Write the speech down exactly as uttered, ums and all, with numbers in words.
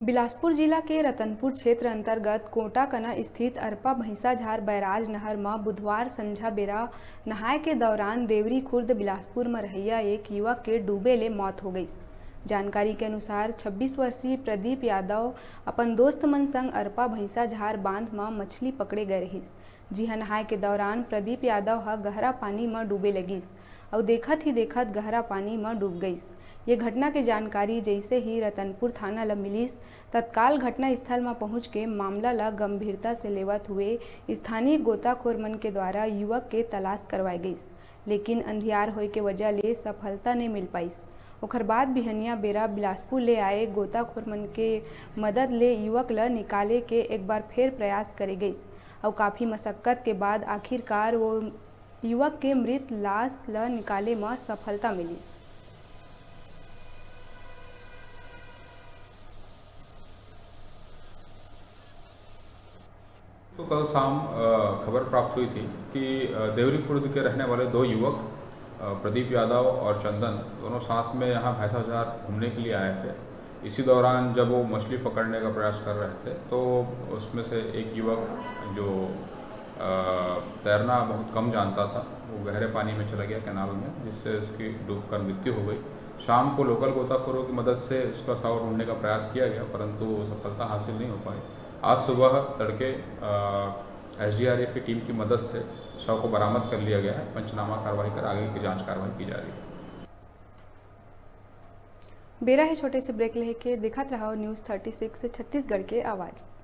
बिलासपुर जिला के रतनपुर क्षेत्र अंतर्गत कोटाकना स्थित अरपा भैंसाझार बैराज नहर म बुधवार संझा बेरा नहाए के दौरान देवरी खुर्द बिलासपुर म रहइया एक युवक के डूबे ले मौत हो गइस। जानकारी के अनुसार, छब्बीस वर्षीय प्रदीप यादव अपन दोस्त मन संग अरपा भैंसाझार बांध म मछली पकड़े गए रहिस। जिहां नहाए के दौरान प्रदीप यादव ह गहरा पानी म डूबे लगिस अउ देखत ही देखत गहरा पानी म डूब गइस। ये घटना के जानकारी जइसे ही रतनपुर थाना ल मिलिस, तत्काल घटनास्थल म पहुंच के मामला ल गंभीरता से लेवत हुए स्थानीय गोताखोर मन के द्वारा युवक के तलाश करवाए गइस, लेकिन अंधियार होए के वजह ले सफलता नइ मिल पाइस। ओखर बाद बिहनिया बेरा बिलासपुर ले आए गोताखोर मन के मदद ले युवक ल निकाले के एक बार फेर प्रयास करे गइस अउ काफी मशक्कत के बाद आखिरकार वो युवक के मृत लाश ल निकाले म सफलता मिलिस। तो कल शाम, अ, खबर प्राप्त हुई थी कि, अ, देवरी खुर्द के रहने वाले दो युवक, अ, प्रदीप यादव और चंदन, दोनों साथ में यहाँ भैंसाझार घूमने के लिए आए थे। इसी दौरान जब वो मछली पकड़ने का प्रयास कर रहे थे, तो उसमें से एक युवक जो, अ, तैरना बहुत कम जानता था, वो गहरे पानी में चला गया, कैनाल में, जिससे उसकी डूबकर मृत्यु हो गई। शाम को लोकल गोताखोरों की मदद से उसका शव ढूंढने का प्रयास किया गया, परंतु सफलता हासिल नहीं हो पाई। आज सुबह तड़के, अ, एसडीआरएफ की टीम की मदद से शव को बरामद कर लिया गया है। पंचनामा कार्रवाई कर आगे की जांच कार्रवाई की जा रही है। बेरा हे छोटे से ब्रेक लेके, देखत रहव न्यूज़ थर्टी सिक्स छत्तीसगढ़ के आवाज़।